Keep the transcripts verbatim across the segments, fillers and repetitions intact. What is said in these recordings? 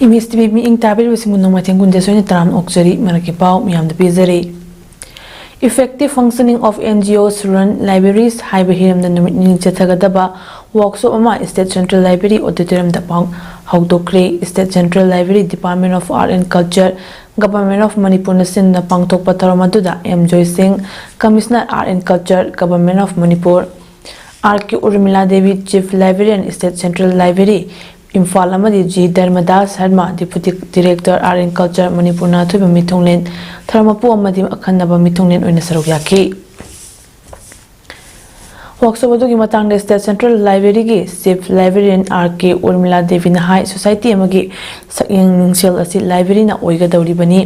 Image TV ꯃꯤꯠꯌꯦꯡ ꯇꯥꯕꯤꯔꯤꯕꯁꯤꯡꯕꯨ ꯅꯣꯡꯃꯥꯏꯊꯦꯝ ꯀꯨꯟꯖꯦꯁꯣꯏꯅ ꯇꯔꯥꯝꯅ ꯑꯣꯛꯆꯔꯤ꯫ ꯃꯔꯛꯀꯤ ꯄꯥꯎ ꯃꯤꯌꯥꯝꯗ ꯄꯤꯖꯔꯤ꯫ Effective functioning of N G Os run libraries ꯍꯥꯏꯕ ꯍꯤꯔꯝꯗ ꯅꯨꯃꯤꯠ ꯅꯤꯅꯤ ꯆꯠꯊꯒꯗꯕ ꯋꯥꯔꯛꯁꯣꯞ ꯑꯃ State Central Library Auditoriumꯗ ꯄꯥꯡ-, ꯍꯧꯗꯣꯛꯈ꯭ꯔꯦ꯫ State Central Library, Department of Art and Culture, Government of ꯃꯅꯤꯄꯨꯔꯅ ꯁꯤꯟꯅ ꯄꯥꯡꯊꯣꯛꯄ ꯊꯧꯔꯝ ꯑꯗꯨꯗ ꯑꯦꯝ ꯖꯣꯏ ꯁꯤꯡ, Commissioner Art and Culture, Government of Manipur, R K Urmila Debi, Chief Librarian, State Central Library, ꯏꯝꯐꯥꯜ, ꯑꯃꯗꯤ G Dharmadas Sharma, Deputy Director, Art and Culture, ꯃꯅꯤꯄꯨꯔꯅ ꯑꯊꯣꯏꯕ ꯃꯤꯊꯨꯡꯂꯦꯟ, ꯊꯧꯔꯝ ꯃꯄꯨ ꯑꯃꯗꯤ ꯑꯈꯟꯅꯕ ꯃꯤꯊꯨꯡꯂꯦꯟ ꯑꯣꯏꯅ ꯁꯔꯨꯛ ꯌꯥꯈꯤ꯫ ꯋꯥꯔꯛꯁꯣꯞ ꯑꯗꯨꯒꯤ ꯃꯇꯥꯡꯗ State Central Libraryꯒꯤ Chief Librarian R K Urmila ꯗꯦꯕꯤꯅ ꯍꯥꯏ, ꯁꯣꯁꯥꯏꯇꯤ ꯑꯃꯒꯤ ꯁꯛꯌꯦꯡ ꯅꯨꯡꯁꯦꯜ ꯑꯁꯤ ꯂꯥꯏꯕ꯭ꯔꯦꯔꯤꯅ ꯑꯣꯏꯒꯗꯧꯔꯤꯕꯅꯤ꯫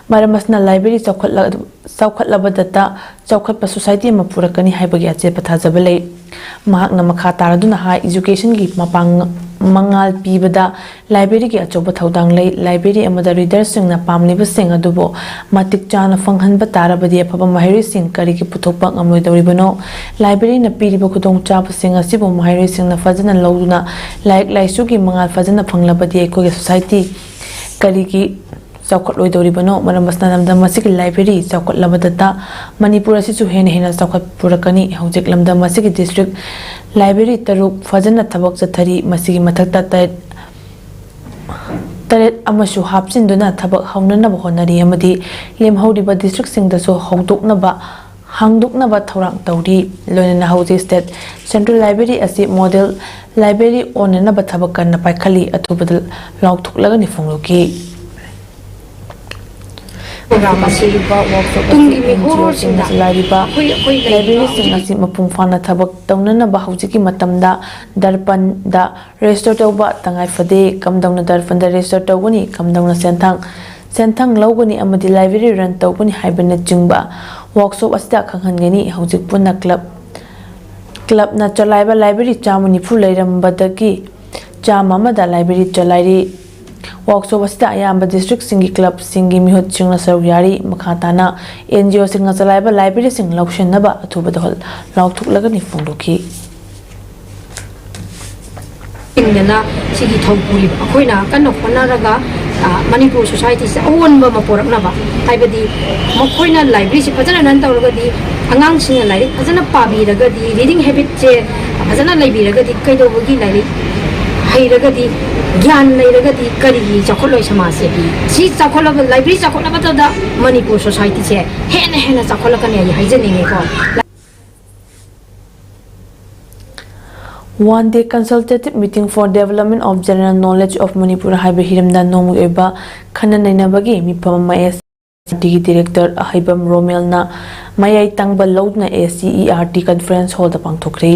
ꯃꯔꯝ ꯑꯁꯤꯅ ꯂꯥꯏꯕ꯭ꯔꯦꯔꯤ ꯆꯥꯎꯈꯠꯂ-, ꯆꯥꯎꯈꯠꯂꯕꯗꯇ ꯆꯥꯎꯈꯠꯄ ꯁꯣꯁꯥꯏꯇꯤ ꯑꯃ ꯄꯨꯔꯛꯀꯅꯤ ꯍꯥꯏꯕꯒꯤ ꯑꯆꯦꯠꯄ ꯊꯥꯖꯕ ꯂꯩ꯫ ꯃꯍꯥꯛꯅ ꯃꯈꯥ ꯇꯥꯔꯗꯨꯅ ꯍꯥꯏ, educationꯒꯤ ꯃꯄꯥꯡ-, ꯃꯉꯥꯜ ꯄꯤꯕꯗ ꯂꯥꯏꯕ꯭ꯔꯦꯔꯤꯒꯤ ꯑꯆꯧꯕ ꯊꯧꯗꯥꯡ ꯂꯩ꯫ ꯂꯥꯏꯕ꯭ꯔꯦꯔꯤ ꯑꯃꯗ readerꯁꯤꯡꯅ ꯄꯥꯝꯂꯤꯕꯁꯤꯡ ꯑꯗꯨꯕꯨ ꯃꯇꯤꯛ ꯆꯥꯅ ꯐꯪꯍꯟꯕ ꯇꯥꯔꯕꯗꯤ ꯑꯐꯕ ꯃꯍꯩꯔꯣꯏꯁꯤꯡ ꯀꯔꯤꯒꯤ ꯄꯨꯊꯣꯛꯄ ꯉꯝꯂꯣꯏꯗꯧꯔꯤꯕꯅꯣ? ꯂꯥꯏꯕ꯭ꯔꯦꯔꯤꯅ ꯄꯤꯔꯤꯕ ꯈꯨꯗꯣꯡꯆꯥꯕꯁꯤꯡ ꯑꯁꯤꯕꯨ ꯃꯍꯩꯔꯣꯏꯁꯤꯡꯅ ꯐꯖꯅ ꯂꯧꯗꯨꯅ ꯂꯥꯏꯔꯤꯛ ꯂꯥꯏꯁꯨꯒꯤ ꯃꯉꯥꯜ ꯐꯖꯅ ꯐꯪꯂꯕꯗꯤ ꯑꯩꯈꯣꯏꯒꯤ ꯁꯣꯁꯥꯏꯇꯤ ꯀꯔꯤꯒꯤ ꯆꯥꯎꯈꯠꯂꯣꯏꯗꯧꯔꯤꯕꯅꯣ? ꯃꯔꯝ ꯑꯁꯤꯅ ꯂꯝꯗꯝ ꯑꯁꯤꯒꯤ ꯂꯥꯏꯕ꯭ꯔꯦꯔꯤ ꯆꯥꯎꯈꯠꯂꯕꯗꯇ ꯃꯅꯤꯄꯨꯔ ꯑꯁꯤꯁꯨ ꯍꯦꯟꯅ ꯍꯦꯟꯅ ꯆꯥꯎꯈꯠ ꯄꯨꯔꯛꯀꯅꯤ꯫ ꯍꯧꯖꯤꯛ ꯂꯝꯗꯝ ꯑꯁꯤꯒꯤ district library ꯇꯔꯨꯛ ꯐꯖꯅ ꯊꯕꯛ ꯆꯠꯊꯔꯤ꯫ ꯃꯁꯤꯒꯤ ꯃꯊꯛꯇ ꯇꯔꯦꯠ, ꯇꯔꯦꯠ ꯑꯃꯁꯨ ꯍꯥꯞꯆꯤꯟꯗꯨꯅ ꯊꯕꯛ ꯍꯧꯅꯅꯕ ꯍꯣꯠꯅꯔꯤ ꯑꯃꯗꯤ ꯂꯦꯝꯍꯧꯔꯤꯕ districtꯁꯤꯡꯗꯁꯨ ꯍꯧꯗꯣꯛꯅꯕ, ꯍꯥꯡꯗꯣꯛꯅꯕ ꯊꯧꯔꯥꯡ ꯇꯧꯔꯤ꯫ ꯂꯣꯏꯅꯅ ꯍꯧꯖꯤꯛ State Central Library ꯑꯁꯤ model library ꯑꯣꯟꯅꯅꯕ ꯊꯕꯛ ꯀꯟꯅ ꯄꯥꯏꯈꯠꯂꯤ꯫ ꯑꯊꯨꯕꯗ ꯂꯥꯎꯊꯣꯛꯂꯒꯅꯤ ꯐꯣꯡꯗꯣꯛꯈꯤ꯫ ꯄ꯭ꯔꯣꯒ꯭ꯔꯥꯝ ꯑꯁꯤ ꯑꯁꯤꯒꯨꯝꯕ ꯋꯥꯔꯛꯁꯣꯞ ꯑꯁꯤ ꯇꯨꯡꯒꯤ ꯑꯦꯟ ꯖꯤ ꯑꯣꯁꯤꯡꯅ ꯃꯤꯍꯨꯠꯁꯤꯡꯗ ꯆꯂꯥꯏꯔꯤꯕ ꯑꯩꯈꯣꯏ, ꯑꯩꯈꯣꯏ ꯂꯩꯔꯤꯕ ꯂꯥꯏꯕ꯭ꯔꯦꯔꯤꯁꯤꯡ ꯍꯧꯖꯤꯛ ꯑꯁꯤ ꯃꯄꯨꯡ ꯐꯥꯅ ꯊꯕꯛ ꯇꯧꯅꯅꯕ ꯍꯧꯖꯤꯛꯀꯤ ꯃꯇꯝꯗ ꯗꯔꯄꯟꯗ register ꯇꯧꯕ ꯇꯉꯥꯏ ꯐꯗꯦ꯫ ꯀꯝꯗꯧꯅ ꯗꯔꯄꯟꯗ register ꯇꯧꯒꯅꯤ, ꯀꯝꯗꯧꯅ ꯁꯦꯟꯊꯪ, ꯁꯦꯟꯊꯪ ꯂꯧꯒꯅꯤ ꯑꯃꯗꯤ library run ꯇꯧꯒꯅꯤ ꯍꯥꯏꯕꯅꯆꯤꯡꯕ ꯋꯥꯔꯛꯁꯣꯞ ꯑꯁꯤꯗ ꯈꯪꯍꯟꯒꯅꯤ꯫ ꯍꯧꯖꯤꯛ ꯄꯨꯟꯅ club, clubꯅ ꯆꯂꯥꯏꯕ library ꯆꯥꯝꯃ ꯅꯤꯐꯨ ꯂꯩꯔꯝꯕꯗꯒꯤ ꯆꯥꯝꯃ ꯑꯃꯗ library ꯆꯂꯥꯏꯔꯤ꯫ ꯋꯥꯔꯛꯁꯣꯞ ꯑꯁꯤꯗ ꯑꯌꯥꯝꯕ districtꯁꯤꯡꯒꯤ clubꯁꯤꯡꯒꯤ ꯃꯤꯍꯨꯠꯁꯤꯡꯅ ꯁꯔꯨꯛ ꯌꯥꯔꯤ꯫ ꯃꯈꯥ ꯇꯥꯅ ꯑꯦꯟ ꯖꯤ ꯑꯣꯁꯤꯡꯅ ꯆꯂꯥꯏꯕ libraryꯁꯤꯡ ꯂꯧꯁꯤꯟꯅꯕ ꯑꯊꯨꯕꯗ ꯍꯣꯜ-, ꯂꯥꯎꯊꯣꯛꯂꯒꯅꯤ ꯐꯣꯡꯗꯣꯛꯈꯤ꯫ ꯆꯤꯡꯗꯅ ꯁꯤꯒꯤ ꯊꯧ ꯄꯨꯔꯤꯕ ꯑꯩꯈꯣꯏꯅ ꯀꯟꯅ ꯍꯣꯠꯅꯔꯒ, ꯑ, ꯃꯅꯤꯄꯨꯔ ꯁꯣꯁꯥꯏꯇꯤꯁꯦ ꯑꯑꯣꯟꯕ ꯑꯃ ꯄꯣꯔꯛꯅꯕ, ꯍꯥꯏꯕꯗꯤ ꯃꯈꯣꯏꯅ ꯂꯥꯏꯕ꯭ꯔꯦꯔꯤꯁꯤ ꯐꯖꯅ ꯔꯟ ꯇꯧꯔꯒꯗꯤ ꯑꯉꯥꯡꯁꯤꯡꯅ ꯂꯥꯏꯔꯤꯛ ꯐꯖꯅ ꯄꯥꯕꯤꯔꯒꯗꯤ, ꯔꯤꯗꯤꯡ ꯍꯦꯕꯤꯠꯁꯦ ꯐꯖꯅ ꯂꯩꯕꯤꯔꯒꯗꯤ, ꯀꯩꯗꯧꯕꯒꯤ ꯂꯥꯏꯔꯤꯛ ꯍꯩꯔꯒꯗꯤ, ꯒ꯭ꯌꯥꯟ ꯂꯩꯔꯒꯗꯤ ꯀꯔꯤꯒꯤ ꯆꯥꯎꯈꯠꯂꯣꯏ ꯁꯃꯥꯖꯁꯦ? ꯁꯤ ꯆꯥꯎꯈꯠꯂꯕ, ꯂꯥꯏꯕ꯭ꯔꯦꯔꯤ ꯆꯥꯎꯈꯠꯂꯕꯗ ꯃꯅꯤꯄꯨꯔ ꯁꯣꯁꯥꯏꯇꯤꯁꯦ ꯍꯦꯟꯅ ꯍꯦꯟꯅ ꯆꯥꯎꯈꯠꯂꯛꯀꯅꯤ ꯍꯥꯏꯗꯤ ꯍꯥꯏꯖꯅꯤꯡꯉꯤꯀꯣ꯫ One day consultative meeting for development of general knowledge of Manipur ꯍꯥꯏꯕ ꯍꯤꯔꯝꯗ ꯅꯣꯡꯃꯒꯤ ꯑꯣꯏꯕ ꯈꯟꯅ ꯅꯩꯅꯕꯒꯤ ꯃꯤꯐꯝ ꯑꯃ ꯑꯦꯁ ꯁꯤꯒꯤ ꯗꯤꯔꯦꯛꯇꯔ ꯑꯍꯩꯕꯝ ꯔꯣꯃꯦꯜꯅ ꯃꯌꯥꯏ ꯇꯪꯕ ꯂꯧꯗꯨꯅ S C E R T conference ꯍꯣꯜꯗ ꯄꯥꯡꯊꯣꯛꯈ꯭ꯔꯦ꯫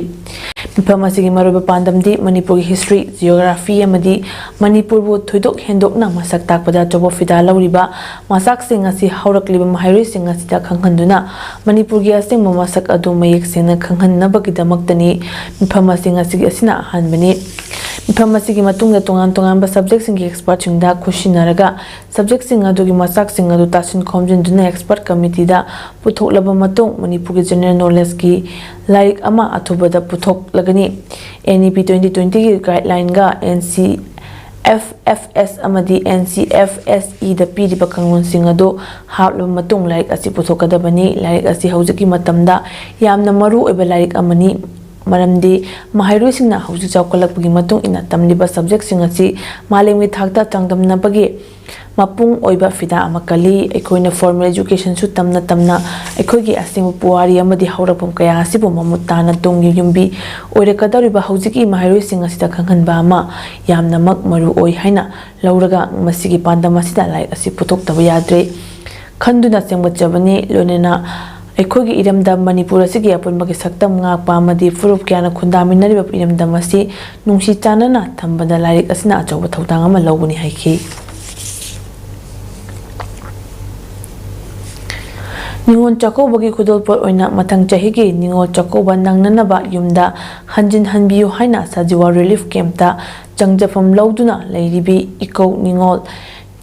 ꯃꯤꯐꯝ ꯑꯁꯤꯒꯤ ꯃꯔꯨꯑꯣꯏꯕ ꯄꯥꯟꯗꯝꯗꯤ ꯃꯅꯤꯄꯨꯔꯒꯤ ꯍꯤꯁꯇ꯭ꯔꯤ, ꯖꯤꯑꯣꯒ꯭ꯔꯥꯐꯤ ꯑꯃꯗꯤ ꯃꯅꯤꯄꯨꯔꯕꯨ ꯊꯣꯏꯗꯣꯛ ꯍꯦꯟꯗꯣꯛꯅ ꯃꯁꯛ ꯇꯥꯛꯄꯗ ꯑꯆꯧꯕ ꯐꯤꯗꯥ ꯂꯧꯔꯤꯕ ꯃꯆꯥꯛꯁꯤꯡ ꯑꯁꯤ ꯍꯧꯔꯛꯂꯤꯕ ꯃꯍꯩꯔꯣꯏꯁꯤꯡ ꯑꯁꯤꯗ ꯈꯪꯍꯟꯗꯨꯅ ꯃꯅꯤꯄꯨꯔꯒꯤ ꯑꯁꯦꯡꯕ ꯃꯁꯛ ꯑꯗꯨ ꯃꯌꯦꯛ ꯁꯦꯡꯅ ꯈꯪꯍꯟꯅꯕꯒꯤꯗꯃꯛꯇꯅꯤ꯫ ꯃꯤꯐꯝ ꯑꯁꯤ ꯉꯁꯤꯒꯤ ꯑꯁꯤꯅ ꯑꯍꯥꯟꯕꯅꯤ꯫ ꯃꯤꯐꯝ ꯑꯁꯤꯒꯤ ꯃꯇꯨꯡꯗ ꯇꯣꯉꯥꯟ ꯇꯣꯉꯥꯟꯕ ꯁꯕꯖꯦꯛꯁꯤꯡꯒꯤ ꯑꯦꯛꯁꯄꯔꯠꯁꯤꯡꯗ ꯈꯨꯠꯁꯤꯟꯅꯔꯒ ꯁꯕꯖꯦꯛꯁꯤꯡ ꯑꯗꯨꯒꯤ ꯃꯆꯥꯛꯁꯤꯡ ꯑꯗꯨ ꯇꯥꯁꯤꯟ ꯈꯣꯝꯖꯤꯟꯗꯨꯅ ꯑꯦꯛꯁꯄꯔꯠ ꯀꯃꯤꯇꯤꯗ ꯄꯨꯊꯣꯛꯂꯕ ꯃꯇꯨꯡ ꯃꯅꯤꯄꯨꯔꯒꯤ ꯖꯦꯅꯔꯦꯜ ꯅꯣꯂꯦꯖꯀꯤ ꯂꯥꯏꯔꯤꯛ ꯑꯃ ꯑꯊꯨꯕꯗ ꯄꯨꯊꯣꯛꯂꯒꯅꯤ꯫ ꯑꯦꯟ ꯏ ꯄꯤ ꯇ꯭ꯋꯦꯟꯇꯤ ꯇ꯭ꯋꯦꯟꯇꯤꯒꯤ ꯒꯥꯏꯗꯂꯥꯏꯟꯒ ꯑꯦꯟ ꯁꯤ ꯑꯦꯐ ꯑꯦꯐ ꯑꯦꯁ ꯑꯃꯗꯤ ꯑꯦꯟ ꯁꯤ ꯑꯦꯐ ꯑꯦꯁ ꯏꯗ ꯄꯤꯔꯤꯕ ꯀꯥꯡꯂꯣꯟꯁꯤꯡ ꯑꯗꯨ ꯍꯥꯞꯂꯕ ꯃꯇꯨꯡ ꯂꯥꯏꯔꯤꯛ ꯑꯁꯤ ꯄꯨꯊꯣꯛꯀꯗꯕꯅꯤ꯫ ꯂꯥꯏꯔꯤꯛ ꯑꯁꯤ ꯍꯧꯖꯤꯛꯀꯤ ꯃꯇꯝꯗ ꯌꯥꯝꯅ ꯃꯔꯨ ꯑꯣꯏꯕ ꯂꯥꯏꯔꯤꯛ ꯑꯃꯅꯤ, ꯃꯔꯝꯗꯤ ꯃꯍꯩꯔꯣꯏꯁꯤꯡꯅ ꯍꯧꯖꯤꯛ ꯆꯥꯎꯈꯠꯂꯛꯄꯒꯤ ꯃꯇꯨꯡ ꯏꯟꯅ ꯇꯝꯂꯤꯕ ꯁꯕꯖꯦꯛꯁꯤꯡ ꯑꯁꯤ ꯃꯥꯂꯦꯝꯒꯤ ꯊꯥꯛꯇ ꯆꯥꯡꯗꯝꯅꯕꯒꯤ ꯃꯄꯨꯡ ꯑꯣꯏꯕ ꯐꯤꯗꯥ ꯑꯃ ꯀꯜꯂꯤ꯫ ꯑꯩꯈꯣꯏꯅ ꯐꯣꯔꯃꯦꯜ ꯑꯦꯖꯨꯀꯦꯁꯟꯁꯨ ꯇꯝꯅ ꯇꯝꯅ ꯑꯩꯈꯣꯏꯒꯤ ꯑꯁꯦꯡꯕ ꯄꯨꯋꯥꯔꯤ ꯑꯃꯗꯤ ꯍꯧꯔꯛꯐꯝ ꯀꯌꯥ ꯑꯁꯤꯕꯨ ꯃꯃꯨꯠ ꯇꯥꯅ ꯇꯨꯡꯒꯤ ꯌꯨꯝꯕꯤ ꯑꯣꯏꯔꯛꯀꯗꯧꯔꯤꯕ ꯍꯧꯖꯤꯛꯀꯤ ꯃꯍꯩꯔꯣꯏꯁꯤꯡ ꯑꯁꯤꯗ ꯈꯪꯍꯟꯕ ꯑꯃ ꯌꯥꯝꯅꯃꯛ ꯃꯔꯨ ꯑꯣꯏ ꯍꯥꯏꯅ ꯂꯧꯔꯒ ꯃꯁꯤꯒꯤ ꯄꯥꯟꯗꯝ ꯑꯁꯤꯗ ꯂꯥꯏꯔꯤꯛ ꯑꯁꯤ ꯄꯨꯊꯣꯛꯇꯕ ꯌꯥꯗ꯭ꯔꯦ ꯈꯟꯗꯨꯅ ꯁꯦꯝꯒꯠꯆꯕꯅꯤ꯫ ꯂꯣꯏꯅꯅ ꯑꯩꯈꯣꯏꯒꯤ ꯏꯔꯝꯗꯝ ꯃꯅꯤꯄꯨꯔ ꯑꯁꯤꯒꯤ ꯑꯄꯨꯟꯕꯒꯤ ꯁꯛꯇꯝ ꯉꯥꯛꯄ ꯑꯃꯗꯤ ꯐꯨꯔꯨꯞ ꯀꯌꯥꯅ ꯈꯨꯟꯗꯥꯃꯤꯟꯅꯔꯤꯕ ꯏꯔꯝꯗꯝ ꯑꯁꯤ ꯅꯨꯡꯁꯤ ꯆꯥꯟꯅꯅ ꯊꯝꯕꯗ ꯂꯥꯏꯔꯤꯛ ꯑꯁꯤꯅ ꯑꯆꯧꯕ ꯊꯧꯗꯥꯡ ꯑꯃ ꯂꯧꯒꯅꯤ ꯍꯥꯏꯈꯤ꯫ ꯅꯤꯉꯣꯜ ꯆꯥꯛꯀꯧꯕꯒꯤ ꯈꯨꯗꯣꯜꯄꯣꯠ ꯑꯣꯏꯅ ꯃꯊꯪ ꯆꯍꯤꯒꯤ ꯅꯤꯉꯣꯜ ꯆꯥꯛꯀꯧꯕ ꯅꯪꯅꯅꯕ ꯌꯨꯝꯗ ꯍꯟꯖꯤꯟ ꯍꯟꯕꯤꯌꯨ ꯍꯥꯏꯅ ꯁꯖꯤꯋꯥ ꯔꯤꯂꯤꯐ ꯀꯦꯝꯞꯇ ꯆꯪꯖꯐꯝ ꯂꯧꯗꯨꯅ ꯂꯩꯔꯤꯕꯤ ꯏꯀꯧ ꯅꯤꯉꯣꯜ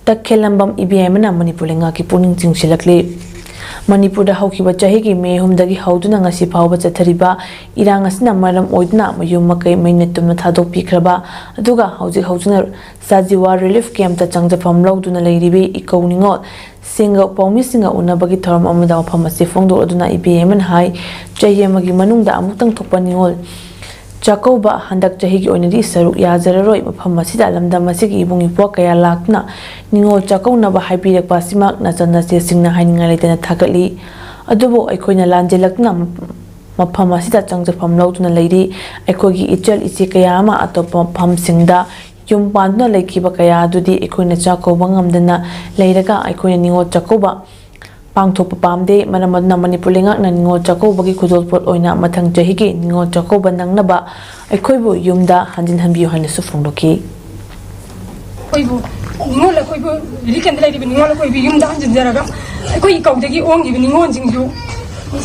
ꯇꯈꯦꯜꯂꯝꯕꯝ ꯏꯕꯦꯝꯃꯅ ꯃꯅꯤꯄꯨꯔ ꯂꯩꯉꯥꯛꯀꯤ ꯄꯨꯛꯅꯤꯡ ꯆꯤꯡꯁꯤꯜꯂꯛꯂꯤ꯫ ꯃꯅꯤꯄꯨꯔꯗ ꯍꯧꯈꯤꯕ ꯆꯍꯤꯒꯤ ꯃꯦ ꯑꯍꯨꯝꯗꯒꯤ ꯍꯧꯗꯨꯅ ꯉꯁꯤ ꯐꯥꯎꯕ ꯆꯠꯊꯔꯤꯕ ꯏꯔꯥꯡ ꯑꯁꯤꯅ ꯃꯔꯝ ꯑꯣꯏꯗꯨꯅ ꯃꯌꯨꯝ ꯃꯀꯩ ꯃꯩꯅ ꯇꯨꯝꯅ ꯊꯥꯗꯣꯛꯄꯤꯈ꯭ꯔꯕ, ꯑꯗꯨꯒ ꯍꯧꯖꯤꯛ ꯍꯧꯖꯤꯛꯅ ꯆꯥꯖꯤꯋꯥ ꯔꯤꯂꯤꯐ ꯀꯦꯝꯞꯇ ꯆꯪꯖꯐꯝ ꯂꯧꯗꯨꯅ ꯂꯩꯔꯤꯕꯤ ꯏꯀꯧ ꯅꯤꯉꯣꯜ ꯁꯤꯡꯒ ꯄꯥꯎꯃꯤꯁꯤꯡꯒ ꯎꯅꯕꯒꯤ ꯊꯧꯔꯝ ꯑꯃꯗ ꯋꯥꯐꯝ ꯑꯁꯤ ꯐꯣꯡꯗꯣꯛꯂꯗꯨꯅ ꯏꯕꯦ ꯑꯃꯅ ꯍꯥꯏ, ꯆꯍꯤ ꯑꯃꯒꯤ ꯃꯅꯨꯡꯗ ꯑꯃꯨꯛꯇꯪ ꯊꯣꯛꯄ ꯅꯤꯉꯣꯜ ꯆꯥꯛꯀꯧꯕ ꯍꯟꯗꯛ ꯆꯍꯤꯒꯤ ꯑꯣꯏꯅꯗꯤ ꯁꯔꯨꯛ ꯌꯥꯖꯔꯔꯣꯏ꯫ ꯃꯐꯝ ꯑꯁꯤꯗ ꯂꯝꯗꯝ ꯑꯁꯤꯒꯤ ꯏꯕꯨꯡ ꯏꯄ꯭ꯋꯥ ꯀꯌꯥ ꯂꯥꯛꯇꯨꯅ ꯅꯤꯉꯣꯜ ꯆꯥꯛꯀꯧꯅꯕ ꯍꯥꯏꯕꯤꯔꯛꯄ ꯑꯁꯤꯃꯛ ꯅꯆꯟ ꯅꯆꯦꯁꯤꯡꯅ ꯍꯥꯏꯅꯤꯡꯉꯥꯏ ꯂꯩꯇꯅ ꯊꯥꯒꯠꯂꯤ꯫ ꯑꯗꯨꯕꯨ ꯑꯩꯈꯣꯏꯅ ꯂꯥꯟꯖꯦꯜꯂꯛꯇꯨꯅ ꯃꯐꯝ ꯑꯁꯤꯗ ꯆꯪꯖꯐꯝ ꯂꯧꯗꯨꯅ ꯂꯩꯔꯤ꯫ ꯑꯩꯈꯣꯏꯒꯤ ꯏꯆꯜ ꯏꯆꯦ ꯀꯌꯥ ꯑꯃ ꯑꯇꯣꯞꯄ ꯃꯐꯝꯁꯤꯡꯗ ꯌꯨꯝ ꯄꯥꯟꯗꯨꯅ ꯂꯩꯈꯤꯕ ꯀꯌꯥ ꯑꯗꯨꯗꯤ ꯑꯩꯈꯣꯏꯅ ꯆꯥꯛꯀꯧꯕ ꯉꯝꯗꯅ ꯂꯩꯔꯒ ꯑꯩꯈꯣꯏꯅ ꯅꯤꯉꯣꯜ ꯆꯥꯛꯀꯧꯕ ꯄꯥꯡꯊꯣꯛꯄ ꯄꯥꯝꯗꯦ꯫ ꯃꯔꯝ ꯑꯗꯨꯅ ꯃꯅꯤꯄꯨꯔ ꯂꯩꯉꯥꯛꯅ ꯅꯤꯉꯣꯜ ꯆꯥꯛꯀꯧꯕꯒꯤ ꯈꯨꯗꯣꯜꯄꯣꯠ ꯑꯣꯏꯅ ꯃꯊꯪ ꯆꯍꯤꯒꯤ ꯅꯤꯉꯣꯜ ꯆꯥꯛꯀꯧꯕ ꯅꯪꯅꯕ ꯑꯩꯈꯣꯏꯕꯨ ꯌꯨꯝꯗ ꯍꯟꯖꯤꯟꯍꯟꯕꯤꯌꯨ ꯍꯥꯏꯅꯁꯨ ꯐꯣꯡꯗꯣꯛꯈꯤ꯫ ꯑꯩꯈꯣꯏꯕꯨ ꯅꯤꯉꯣꯜ ꯑꯩꯈꯣꯏꯕꯨ ꯔꯤꯂꯤꯐ ꯀꯦꯝꯞꯇ ꯂꯩꯔꯤꯕ ꯅꯤꯉꯣꯜ ꯑꯩꯈꯣꯏꯕꯨ ꯌꯨꯝꯗ ꯍꯟꯖꯤꯟꯖꯔꯒ ꯑꯩꯈꯣꯏꯒꯤ ꯀꯧꯗꯒꯤ ꯑꯣꯟꯈꯤꯕ ꯅꯤꯉꯣꯜꯁꯤꯡꯁꯨ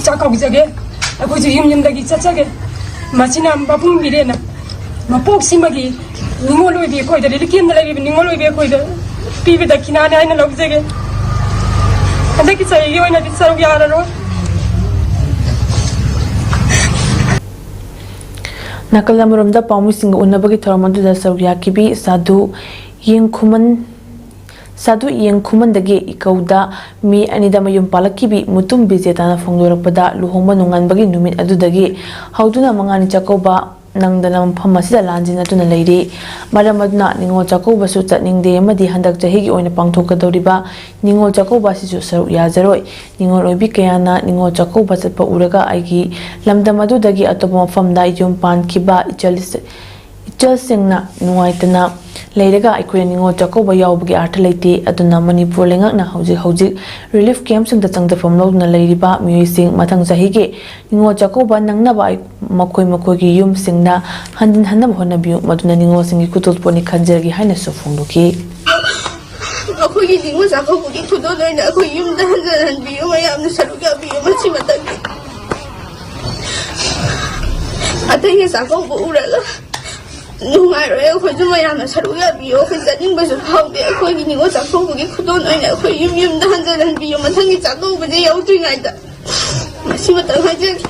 ꯆꯥꯛ ꯀꯧꯖꯒꯦ꯫ ꯑꯩꯈꯣꯏꯁꯨ ꯌꯨꯝ ꯌꯨꯝꯗꯒꯤ ꯆꯠꯆꯒꯦ꯫ ꯃꯁꯤꯅ ꯃꯄꯨꯡ ꯃꯤꯔꯦꯟꯅ ꯃꯄꯣꯛꯁꯤꯃꯒꯤ ꯅꯤꯉꯣꯜ ꯑꯣꯏꯕꯤ ꯑꯩꯈꯣꯏꯗ, ꯔꯤꯂꯤꯐ ꯀꯦꯝꯞꯇ ꯂꯩꯔꯤꯕ ꯅꯤꯉꯣꯜ ꯑꯣꯏꯕꯤ ꯑꯩꯈꯣꯏꯗ ꯄꯤꯕ ꯗꯈꯤꯅꯥꯅꯤ ꯍꯥꯏꯅ ꯂꯧꯖꯒꯦ꯫ ꯍꯟꯗꯛꯀꯤ ꯆꯍꯤꯒꯤ ꯑꯣꯏꯅꯗꯤ ꯁꯔꯨꯛ ꯌꯥꯔꯔꯣꯏ꯫ ꯅꯥꯀꯜ ꯑꯃꯔꯣꯝꯗ ꯄꯥꯎꯃꯤꯁꯤꯡꯒ ꯎꯅꯕꯒꯤ ꯊꯧꯔꯝ ꯑꯗꯨꯗ ꯁꯔꯨꯛ ꯌꯥꯈꯤꯕꯤ ꯁꯥꯗꯨ ꯌꯦꯡꯈꯨꯃꯟ, ꯁꯥꯗꯨ ꯌꯦꯡꯈꯨꯃꯟꯗꯒꯤ ꯏꯀꯧꯗ ꯃꯤ ꯑꯅꯤꯗ ꯃꯌꯨꯝ ꯄꯥꯜꯂꯛꯈꯤꯕꯤ ꯃꯨꯇꯨꯝ ꯕꯤꯖꯦꯇꯥꯅ ꯐꯣꯡꯗꯣꯔꯛꯄꯗ, ꯂꯨꯍꯣꯡꯕ ꯅꯣꯡꯉꯥꯟꯕꯒꯤ ꯅꯨꯃꯤꯠ ꯑꯗꯨꯗꯒꯤ ꯍꯧꯗꯨꯅ ꯃꯉꯥꯅꯤ ꯆꯥꯛꯀꯧꯕ ꯅꯪꯗꯅ ꯃꯐꯝ ꯑꯁꯤꯗ ꯂꯥꯟꯖꯤꯟꯅꯗꯨꯅ ꯂꯩꯔꯤ꯫ ꯃꯔꯝ ꯑꯗꯨꯅ ꯅꯤꯉꯣꯜ ꯆꯥꯛꯀꯧꯕꯁꯨ ꯆꯠꯅꯤꯡꯗꯦ ꯑꯃꯗꯤ ꯍꯟꯗꯛ ꯆꯍꯤꯒꯤ ꯑꯣꯏꯅ ꯄꯥꯡꯊꯣꯛꯀꯗꯧꯔꯤꯕ ꯅꯤꯉꯣꯜ ꯆꯥꯛꯀꯧꯕ ꯑꯁꯤꯁꯨ ꯁꯔꯨꯛ ꯌꯥꯖꯔꯣꯏ꯫ ꯅꯤꯉꯣꯜ ꯑꯣꯏꯕꯤ ꯀꯌꯥꯅ ꯅꯤꯉꯣꯜ ꯆꯥꯛꯀꯧꯕ ꯆꯠꯄ ꯎꯔꯒ ꯑꯩꯒꯤ ꯂꯝꯗꯝ ꯑꯗꯨꯗꯒꯤ ꯑꯇꯣꯞꯄ ꯃꯐꯝꯗ ꯌꯨꯝ ꯄꯥꯟꯈꯤꯕ ꯏꯆꯜ, ꯏꯆꯜꯁꯤꯡꯅ ꯅꯨꯡꯉꯥꯏꯇꯅ ꯂꯩꯔꯒ ꯑꯩꯈꯣꯏꯅ ꯅꯤꯉꯣꯜ ꯆꯥꯛꯀꯧꯕ ꯌꯥꯎꯕꯒꯤ ꯑꯥꯔꯊ ꯂꯩꯇꯦ꯫ ꯑꯗꯨꯅ ꯃꯅꯤꯄꯨꯔ ꯂꯩꯉꯥꯛꯅ ꯍꯧꯖꯤꯛ ꯍꯧꯖꯤꯛ ꯔꯤꯂꯤꯐ ꯀꯦꯝꯞꯁꯤꯡꯗ ꯆꯪꯖꯐꯝ ꯂꯧꯗꯨꯅ ꯂꯩꯔꯤꯕ ꯃꯤꯑꯣꯏꯁꯤꯡ ꯃꯊꯪ ꯆꯍꯤꯒꯤ ꯅꯤꯉꯣꯜ ꯆꯥꯛꯀꯧꯕ ꯅꯪꯅꯕ ꯑꯩ-, ꯃꯈꯣꯏ ꯃꯈꯣꯏꯒꯤ ꯌꯨꯝꯁꯤꯡꯗ ꯍꯟꯖꯤꯟꯍꯟꯅꯕ ꯍꯣꯠꯅꯕꯤꯌꯨ, ꯃꯗꯨꯅ ꯅꯤꯉꯣꯜꯁꯤꯡꯒꯤ ꯈꯨꯗꯣꯜꯄꯣꯠꯅꯤ ꯈꯟꯖꯔꯒꯦ ꯍꯥꯏꯅꯁꯨ ꯐꯣꯡꯗꯣꯛꯈꯤ꯫ ꯑꯩꯈꯣꯏꯒꯤ ꯅꯤꯉꯣꯜ ꯆꯥꯛꯀꯧꯕꯒꯤ ꯈꯨꯗꯣꯜ ꯑꯣꯏꯅ ꯑꯩꯈꯣꯏ ꯌꯨꯝꯗ ꯍꯟꯖꯤꯟꯍꯟꯕꯤꯌꯨ, ꯃꯌꯥꯝꯅ ꯁꯔꯨꯛ ꯌꯥꯕꯤꯌꯨ ꯃꯁꯤꯃꯇꯪꯒꯤ꯫ ꯑꯇꯩꯒꯤ ꯆꯥꯛꯀꯧꯕ ꯎꯔꯒ ꯅꯨꯡꯉꯥꯏꯔꯣꯏ꯫ ꯑꯩꯈꯣꯏꯁꯨ ꯃꯌꯥꯝꯅ ꯁꯔꯨꯛ ꯌꯥꯕꯤꯌꯨ꯫ ꯑꯩꯈꯣꯏ ꯆꯠꯅꯤꯡꯕꯁꯨ ꯐꯥꯎꯗꯦ꯫ ꯑꯩꯈꯣꯏꯒꯤ ꯅꯤꯉꯣꯜ ꯆꯥꯛꯀꯧꯕꯒꯤ ꯈꯨꯗꯣꯜ ꯑꯣꯏꯅ ꯑꯩꯈꯣꯏ ꯌꯨꯝ ꯌꯨꯝꯗ ꯍꯟꯖꯤꯜꯍꯟꯕꯤꯌꯨ꯫ ꯃꯊꯪꯒꯤ ꯆꯥꯛꯀꯧꯕꯁꯦ ꯌꯧꯗ꯭ꯔꯤꯉꯩꯗ ꯃꯁꯤꯃꯇꯪ ꯍꯥꯏꯖꯒꯦ꯫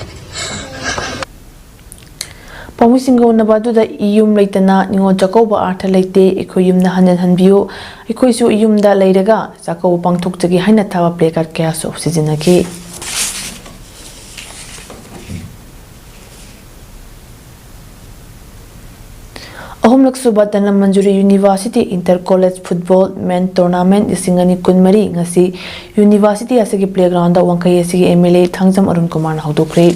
ꯄꯥꯎꯃꯤꯁꯤꯡꯒ ꯎꯅꯕ ꯑꯗꯨꯗ ꯌꯨꯝ ꯂꯩꯇꯅ ꯅꯤꯉꯣꯜ ꯆꯥꯛꯀꯧꯕ ꯑꯥꯔꯊ ꯂꯩꯇꯦ꯫ ꯑꯩꯈꯣꯏ ꯌꯨꯝꯗ ꯍꯟꯖꯤꯜꯍꯟꯕꯤꯌꯨ꯫ ꯑꯩꯈꯣꯏꯁꯨ ꯌꯨꯝꯗ ꯂꯩꯔꯒ ꯆꯥꯛꯀꯧꯕ ꯄꯥꯡꯊꯣꯛꯆꯒꯦ ꯍꯥꯏꯅ ꯊꯥꯕ placard ꯀꯌꯥꯁꯨ ꯁꯤꯖꯤꯟꯅꯈꯤ꯫ ꯑꯍꯨꯝꯂꯛ ꯁꯨꯕ Dhanamanjuri university enter college football ꯃꯦꯟ ꯇꯣꯔꯅꯥꯃꯦꯟ ꯂꯤꯁꯤꯡ ꯑꯅꯤ ꯀꯨꯟꯃꯔꯤ ꯉꯁꯤ ꯌꯨꯅꯤꯚꯔꯁꯤꯇꯤ ꯑꯁꯤꯒꯤ ꯄ꯭ꯂꯦꯒ꯭ꯔꯥꯎꯟꯗ ꯋꯥꯡꯈꯩ ꯑꯁꯤꯒꯤ M L A Thangjam Arun ꯀꯨꯃꯥꯔꯅ ꯍꯧꯗꯣꯛꯈ꯭ꯔꯦ꯫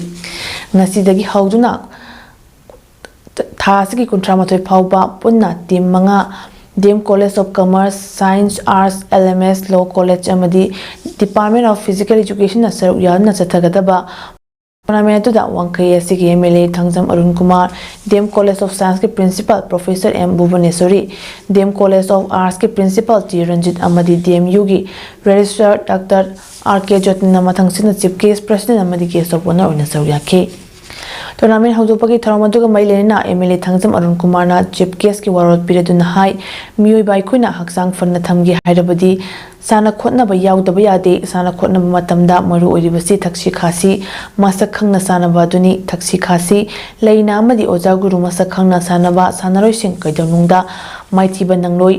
ꯉꯁꯤꯗꯒꯤ ꯍꯧꯗꯨꯅ ꯊꯥ ꯑꯁꯤꯒꯤ ꯀꯨꯟꯊ꯭ꯔꯥ ꯃꯥꯊꯣꯏ ꯐꯥꯎꯕ ꯄꯨꯟꯅ ꯇꯤꯝ ꯃꯉꯥ, D M college of commerce, science, arts, L M S, law college ꯑꯃꯗꯤ ꯗꯤꯄꯥꯔꯠꯃꯦꯟ ꯑꯣꯐ ꯐꯤꯖꯤꯀꯦꯜ ꯏꯖꯨꯀꯦꯁꯟꯅ ꯁꯔꯨꯛ ꯌꯥꯗꯨꯅ ꯆꯠꯊꯒꯗꯕ ꯇꯣꯔꯅꯥꯃꯦꯟ ꯑꯗꯨꯗ ꯋꯥꯡꯈꯩ ꯑꯁꯤꯒꯤ M L A Thangjam Arun Kumar, D M college of ꯁꯥꯏꯟꯁꯀꯤ principal professor M Bhubaneshori, D M college of ꯑꯥꯔꯠꯁꯀꯤ ꯄ꯭ꯔꯤꯟꯁꯤꯄꯥꯜ ꯇꯤ ꯔꯟꯖꯤꯠ ꯑꯃꯗꯤ ꯗꯤ ꯑꯦꯝ ꯌꯨꯒꯤ ꯔꯦꯖꯤꯁꯇ꯭ꯔꯥꯔ ꯗꯥꯛꯇꯔ ꯑꯥꯔ ꯀꯦ ꯖꯣꯇꯤꯟꯅ ꯃꯊꯪꯁꯤꯠꯅ ꯆꯤꯐ ꯒꯦꯁ꯭ꯠ, ꯄ꯭ꯔꯦꯁꯤꯗꯦꯟꯠ ꯑꯃꯗꯤ ꯒꯦꯁ꯭ꯠ ꯑꯣꯐ ꯑꯣꯅꯔ ꯑꯣꯏꯅ ꯁꯔꯨꯛ ꯌꯥꯈꯤ꯫ ꯇꯣꯔꯅꯥꯃꯦꯟ ꯍꯧꯗꯣꯛꯄꯒꯤ ꯊꯧꯔꯝ ꯑꯗꯨꯒ ꯃꯔꯤ ꯂꯩꯅꯅ M L A Thangjam Arun ꯀꯨꯃꯥꯔꯅ ꯆꯤꯐ ꯒꯦꯁ꯭ꯠꯀꯤ ꯋꯥꯔꯣꯜ ꯄꯤꯔꯗꯨꯅ ꯍꯥꯏ, ꯃꯤꯑꯣꯏꯕ ꯑꯩꯈꯣꯏꯅ ꯍꯛꯆꯥꯡ ꯐꯅ ꯊꯝꯒꯦ ꯍꯥꯏꯔꯕꯗꯤ ꯁꯥꯟꯅ ꯈꯣꯠꯅꯕ ꯌꯥꯎꯗꯕ ꯌꯥꯗꯦ꯫ ꯁꯥꯟꯅ ꯈꯣꯠꯅꯕ ꯃꯇꯝꯗ ꯃꯔꯨ ꯑꯣꯏꯔꯤꯕꯁꯤ ꯊꯛꯁꯤ ꯈꯥꯁꯤ ꯃꯁꯛ ꯈꯪꯅ ꯁꯥꯟꯅꯕ ꯑꯗꯨꯅꯤ꯫ ꯊꯛꯁꯤ ꯈꯥꯁꯤ ꯂꯩꯅ ꯑꯃꯗꯤ ꯑꯣꯖꯥ ꯒꯨꯔꯨ ꯃꯁꯛ ꯈꯪꯅ ꯁꯥꯟꯅꯕ ꯁꯥꯟꯅꯔꯣꯏꯁꯤꯡ ꯀꯩꯗꯧꯅꯨꯡꯗ ꯃꯥꯏꯊꯤꯕ ꯅꯪꯂꯣꯏ꯫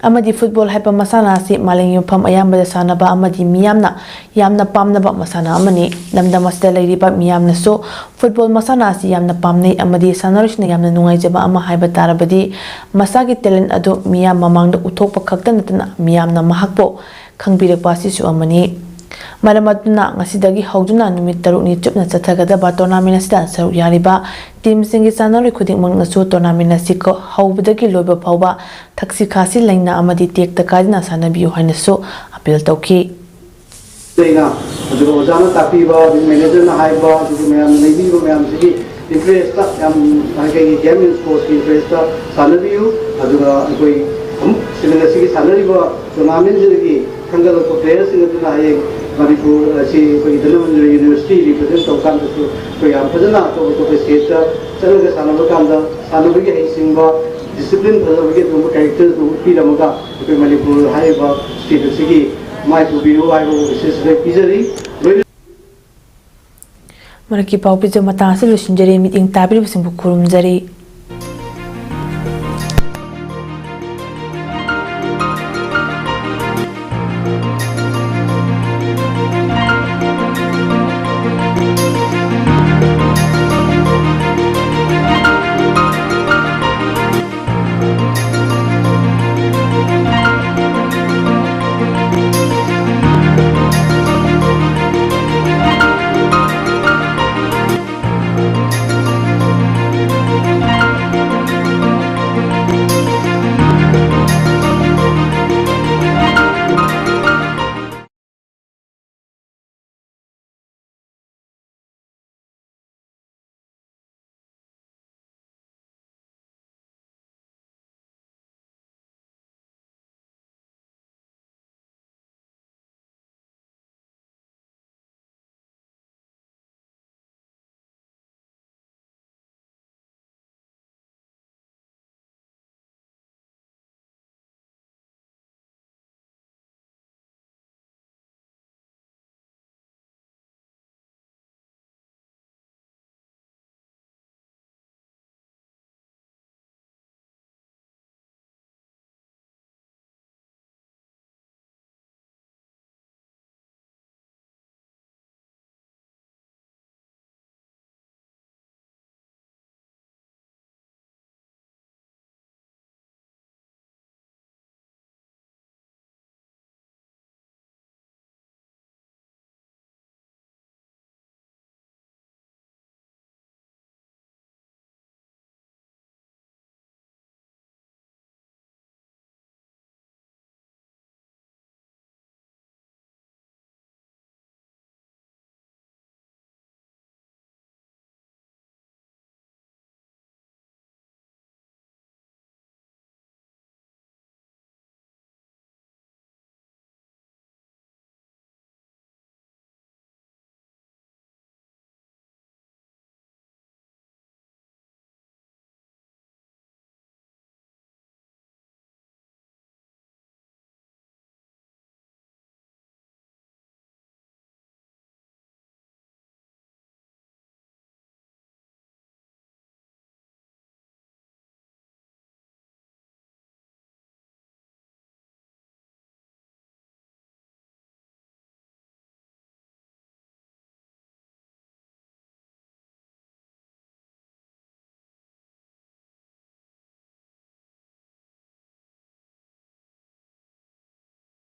ꯑꯃꯗꯤ ꯐꯨꯠꯕꯣꯜ ꯍꯥꯏꯕ ꯃꯁꯥꯟꯅ ꯑꯁꯤ ꯃꯥꯂꯦꯝꯒꯤ ꯃꯐꯝ ꯑꯌꯥꯝꯕꯗ ꯁꯥꯟꯅꯕ ꯑꯃꯗꯤ ꯃꯤꯌꯥꯝꯅ ꯌꯥꯝꯅ ꯄꯥꯝꯅꯕ ꯃꯁꯥꯟꯅ ꯑꯃꯅꯤ꯫ ꯂꯝꯗꯝ ꯑꯁꯤꯗ ꯂꯩꯔꯤꯕ ꯃꯤꯌꯥꯝꯅꯁꯨ ꯐꯨꯠꯕꯣꯜ ꯃꯁꯥꯟꯅ ꯑꯁꯤ ꯌꯥꯝꯅ ꯄꯥꯝꯅꯩ ꯑꯃꯗꯤ ꯁꯥꯟꯅꯔꯣꯏꯁꯤꯡꯅ ꯌꯥꯝꯅ ꯅꯨꯡꯉꯥꯏꯖꯕ ꯑꯃ ꯍꯥꯏꯕ ꯇꯥꯔꯕꯗꯤ ꯃꯁꯥꯒꯤ talent ꯑꯗꯨ ꯃꯤꯌꯥꯝ ꯃꯃꯥꯡꯗ ꯎꯠꯊꯣꯛꯄ ꯈꯛꯇ ꯅꯠꯇꯅ ꯃꯤꯌꯥꯝꯅ ꯃꯍꯥꯛꯄꯨ ꯈꯪꯕꯤꯔꯛꯄ ꯑꯁꯤꯁꯨ ꯑꯃꯅꯤ꯫ ꯃꯔꯝ ꯑꯗꯨꯅ ꯉꯁꯤꯗꯒꯤ ꯍꯧꯗꯨꯅ ꯅꯨꯃꯤꯠ ꯇꯔꯨꯛꯅꯤ ꯆꯨꯞꯅ ꯆꯠꯊꯒꯗꯕ ꯇꯣꯔꯅꯥꯃꯦꯟ ꯑꯁꯤꯗ ꯁꯔꯨꯛ ꯌꯥꯔꯤꯕ ꯇꯤꯝꯁꯤꯡꯒꯤ ꯁꯥꯟꯅꯔꯣꯏ ꯈꯨꯗꯤꯡꯃꯛꯅꯁꯨ ꯇꯣꯔꯅꯥꯃꯦꯟ ꯑꯁꯤ ꯀ-, ꯍꯧꯕꯗꯒꯤ ꯂꯣꯏꯕ ꯐꯥꯎꯕ ꯊꯛꯁꯤ ꯈꯥꯁꯤ ꯂꯩꯅ ꯑꯃꯗꯤ ꯇꯦꯛꯇ ꯀꯥꯏꯗꯅ ꯁꯥꯟꯅꯕꯤꯌꯨ ꯍꯥꯏꯅꯁꯨ ꯑꯄꯤꯜ ꯇꯧꯈꯤ꯫ ꯂꯩꯅ, ꯑꯗꯨꯒ ꯑꯣꯖꯥꯅ ꯇꯥꯛꯄꯤꯕ, ꯑꯗꯨꯒ ꯃꯦꯅꯦꯖꯔꯅ ꯍꯥꯏꯕ, ꯑꯗꯨꯒ ꯃꯌꯥꯝꯅ ꯂꯩꯕꯤꯔꯤꯕ ꯃꯌꯥꯝꯁꯤꯒꯤ interest ꯌꯥꯝ, ꯑꯩꯈꯣꯏꯒꯤ game and sportsꯀꯤ interestꯇ ꯁꯥꯟꯅꯕꯤꯌꯨ꯫ ꯑꯗꯨꯒ ꯑꯩꯈꯣꯏ ꯑꯃꯨꯛ ꯁꯤꯖꯟ ꯑꯁꯤꯒꯤ ꯁꯥꯟꯅꯔꯤꯕ tournamentꯁꯤꯗꯒꯤ ꯈꯟꯒꯠꯂꯛꯄ playerꯁꯤꯡ ꯑꯗꯨꯅ ꯍꯌꯦꯡ ꯃꯅꯤꯄꯨꯔ ꯑꯁꯤ ꯑꯩꯈꯣꯏꯒꯤ ꯙꯅꯃꯟꯖꯨꯔꯤ ꯌꯨꯅꯤꯚꯔꯁꯤꯇꯤ ꯔꯤꯄ꯭ꯔꯖꯦꯟ ꯇꯧꯕ ꯀꯥꯟꯗꯁꯨ ꯑꯩꯈꯣꯏ ꯌꯥꯝ ꯐꯖꯅ ꯑꯇꯣꯞ ꯑꯇꯣꯞꯄ ꯁ꯭ꯇꯦꯠꯇ ꯆꯠꯂꯒ ꯁꯥꯟꯅꯕ ꯀꯥꯟꯗ ꯁꯥꯟꯅꯕꯒꯤ ꯍꯩꯁꯤꯡꯕ, ꯗꯤꯁꯤꯄ꯭ꯂꯤꯟ ꯐꯖꯕꯒꯤ ꯑꯗꯨꯒꯨꯝꯕ ꯀꯦꯔꯦꯛꯇꯔꯗꯨ ꯎꯠꯄꯤꯔꯝꯃꯒ ꯑꯩꯈꯣꯏ ꯃꯅꯤꯄꯨꯔ ꯍꯥꯏꯔꯤꯕ ꯁ꯭ꯇꯦꯠ ꯑꯁꯤꯒꯤ ꯃꯥꯏ ꯄꯨꯕꯤꯌꯨ ꯍꯥꯏꯕ ꯋꯤꯁꯦꯁ ꯄꯤꯖꯔꯤ꯫ ꯂꯣꯏꯅ ꯃꯔꯛꯀꯤ ꯄꯥꯎ ꯄꯤꯖ ꯃꯇꯥꯡ ꯑꯁꯤ ꯂꯣꯏꯁꯤꯟꯖꯔꯦ꯫ ꯃꯤꯠꯌꯦꯡ ꯇꯥꯕꯤꯔꯤꯕꯁꯤꯡꯕꯨ ꯈꯨꯔꯨꯝꯖꯔꯤ꯫